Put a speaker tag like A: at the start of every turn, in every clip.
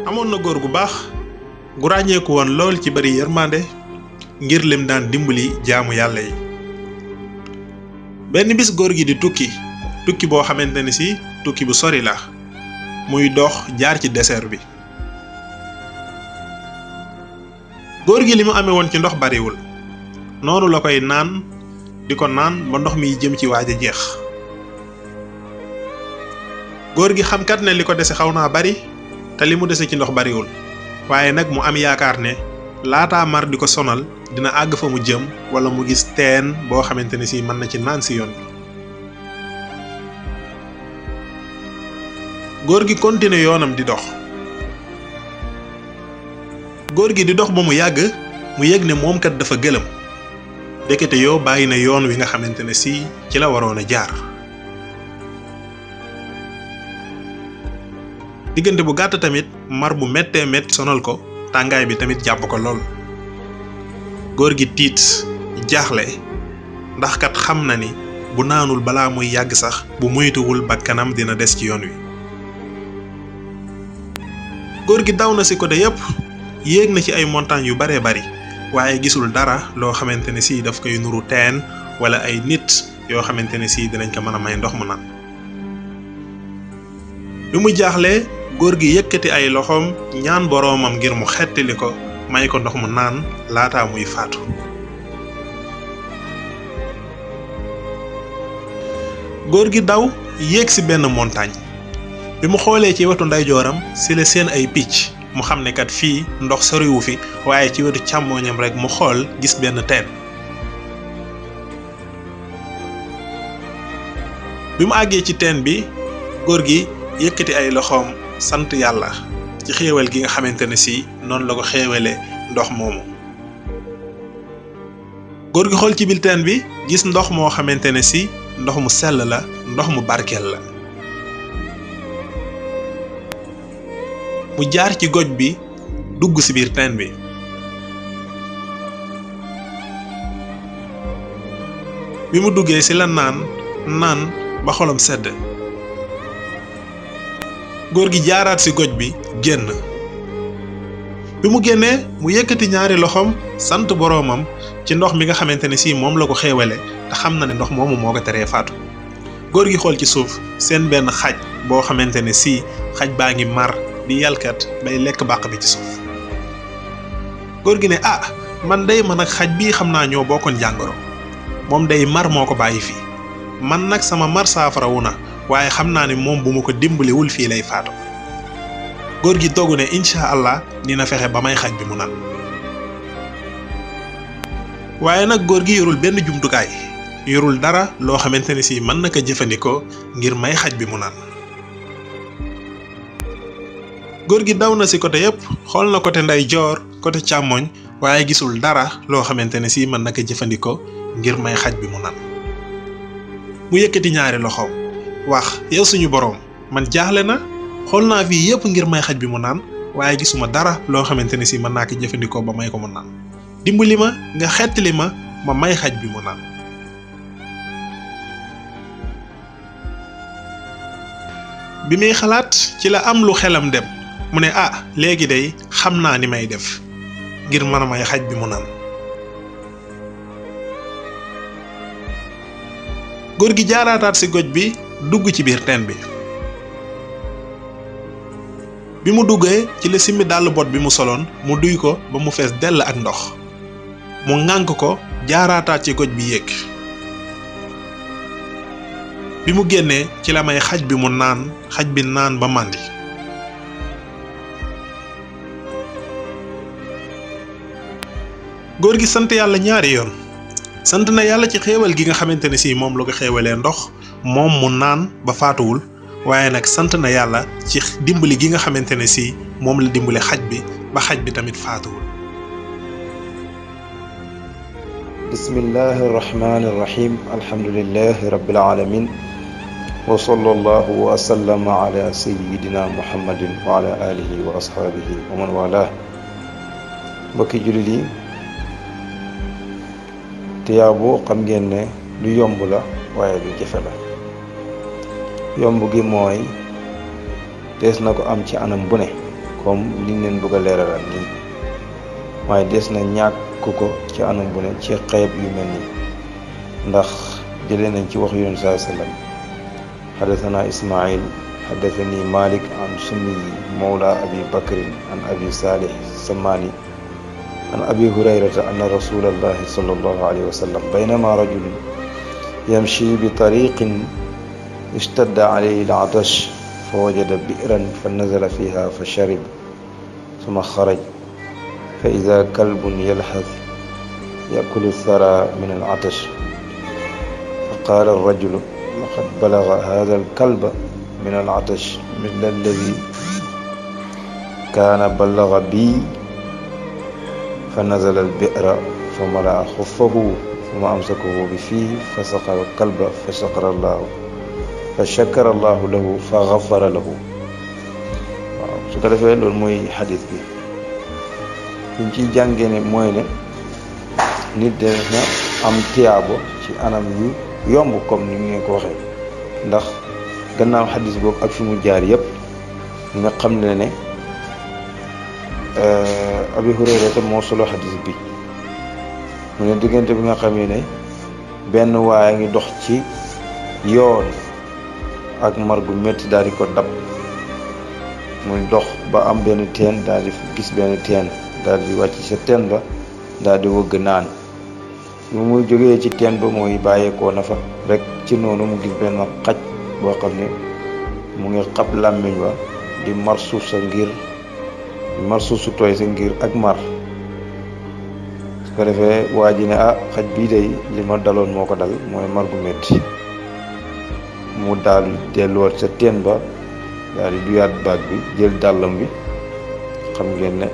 A: amoon na góor gu baax gu ràññeeku woon lool ci bari yërmande ngir lim daan dimbali jaamu yàlla yi. benn bis góor gi di tukki boo xamante ni si tukki bu sori la muy dox jaar ci désert bi. góor gi li mu amee woon ci ndox bariwul noonu la koy naan di ko naan ba ndox mi jëm ci waaj a jeex. góor gi xam kat ne li ko dese xaw naa bari te li mu dese ci ndox bariwul waaye nag mu am yaakaar ne laataa mar di ko sonal dina àgg fa mu jëm wala mu gis teen boo xamante ne si mën na ci naan si yoon bi. góor gi continué yoonam di dox. góor gi di dox ba mu yàgg mu yëg ne moom kat dafa gëlëm ndekete yoo bàyyi na yoon wi nga xamante ne si ci la waroon a jaar. diggante bu gàtt tamit mar bu méttee métti sonal ko tàngaay bi tamit jàpp ko lool. góor gi tiit jaaxle ndax kat xam na ni bu naanul balaa muy yàgg sax bu moytuwul bakkanam dina des ci yoon wi. góor gi daw na ci côté yépp yéeg na ci ay montagnes yu baree bari waaye gisul dara loo xamante ne si daf koy nuru teen wala ay nit yoo xamante ne si dinañ ko mën a may ndox mu naan. bi mu jaaxlee góor gi yëkkati ay loxoom ñaan boroomam ngir mu xettali ko may ko ndox mu naan laataa muy faatu. góor gi daw yéeg ci benn montagne bi mu xoolee ci wetu ndeyjooram ci la seen ay picc mu xam ne kat fii ndox soriwu fi waaye ci wetu càmmooñam rekk mu xool gis benn teen. bi mu àggee ci teen bi góor gi yëkkati ay loxoom sant yàlla ci xéewal gi nga xamante ne si noonu la ko xéewale ndox moomu. góor gi xool ci biir teen bi gis ndox moo xamante ne si ndox mu sell la ndox mu barkeel la. mu jaar ci goj bi dugg ci biir teen bi. bi mu duggee ci la naan ba xolam sedd. góor gi jaaraat ci goj bi génn. bi mu génnee mu yëkkati ñaari loxoom sant boroomam ci ndox mi nga xamante ne si moom la ko xéewale te xam na ne ndox moomu moo ko teree faatu. góor gi xool ci suuf seen benn xaj boo xamante ne si xaj baa ngi mar di yalkat bay lekk bàq bi ci suuf. góor gi ne man day man ak xaj bii xam naa ñoo bokkoon jàngoro moom day mar moo ko bàyyi fii man nag sama mar saafarawu na waaye xam naa ne moom bu ma ko dimbaliwul fii lay faatu. góor gi dogu ne incha allah dina fexe ba may xaj bi mu naan. waaye nag góor gi yorul benn jumtukaay yorul dara loo xamante ne si mën na ko jëfandikoo ngir may xaj bi mu naan. góor gi daw na ci côté yépp xool na côté ndeyjoor côté càmmoñ waaye gisul dara loo xamante ne si mën na ko jëfandikoo ngir may xaj bi mu naan. mu yëkkati ñaari loxoom wax yow suñu boroom man jaaxle na xool naa fii yépp ngir may xaj bi mu naan waaye gisuma dara loo xamante ne si mën naa ko jëfandikoo ba may ko mu naan dimbali ma nga xettali ma may xaj bi mu naan. bi muy xalaat ci la am lu xelam dem mu ne léegi day xam naa ni may def ngir mën a may xaj bi mu naan. góor gi jaaraataat ci goj bi dugg ci biir teen bi. bi mu duggee ci la simmi dàll bot bi mu soloon mu duy ko ba mu fees dell ak ndox mu ŋànk ko jaaraataat ci goj bi yéeg. bi mu génnee ci la may xaj bi mu naan xaj bi naan ba màndi. góor gi sant yàlla ñaari yoon sant na yàlla ci xéewal gi nga xamante ne si moom la ko xéewalee ndox moom mu naan ba faatuwul waaye nag sant na yàlla ci dimbali gi nga xamante ne si moom la dimbali xaj bi ba xaj bi tamit faatuwul.
B: bismillahi irrahmani irrahim alhamdulilahi rabbil alamin wa sallallahu wa sallama ala sayidina muhammadin wa ala alihi wa ashaabihi wa man wala. mbokki jullit yi tiyaabu xam ngeen ne lu yomb la waaye lu jafe la. yomb gi mooy dees na ko am ci anam bu ne comme liñ leen bëgg a leeralal nii waaye des na ñàkk ko ci anam bu ne ci xeeb yu mel nii ndax jëlee nañ ci wax Yonent sallallahu alayhi wa sallam xadathana Ismail xadathani Malik an Summi mawla Abi Bakrin an Abi Salih Samani an Abi Hurayrata anna rasulallahi sallallahu alayhi wa sallam baynama rajulun yamshi bi tariqin ishtadda alayhi al-atash fa wajada bi'ran fa nazala fiha fa sharib summa xaraj fa ida kalbun yalxas yakulu thara min al-atash fa qaala ar-rajulu laqad balaga hada al-kalba min al-atash mithla alladi kaana balaga bi fa nazala al-bi'ra fa mala'a xuffahu summa amsakahu bi fiihi fa saqara al-kalba fa shakara allahu lahu fa gafara lahu. waaw su ko defee loolu mooy xadis bi liñ ciy jàngee ne mooy ne nit de na am tiyaabo ci anam yu yomb comme ni ngeen ko waxee ndax gannaaw xadis boobu ak fi mu jaar yëpp nga xam ne Abi Hurayra moo solo xadis bi mu ne diggante bi nga xamee ne benn waaye ngi dox ci yoon ak mar gu métti daal di ko dab muy dox ba am benn teen daal di gis benn teen daal di wàcc sa teen ba daal di wëgg naan lu muy jógee ci teen ba mooy bàyyeekoo na fa rek ci noonu mu gis benn xaj boo xam ne mu ngi xab làmmiñ wa di mar suuf sa su tooy sa ngir ak mar su ko defee waa ji ne xaj bii day li ma daloon moo ko dal mooy mar gu métti mu daal delluwaat sa teen ba daal di duyaat baag bi jël dàllam bi xam ngeen ne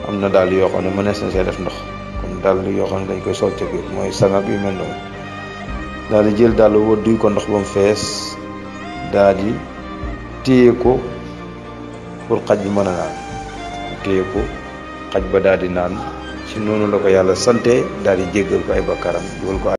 B: am na dàll yoo xam ne mënees na see def ndox comme dàll yoo xam ne dañ koy sol ca biir mooy sangak yu mel noonu daal di jël dàll woo duy ko ndox ba mu fees daal di téye ko pour xaj bi mën a naan téye ko xaj ba daal di naan ci noonu la ko yàlla sante daal di jéggal ko ay bakkaram dugal ko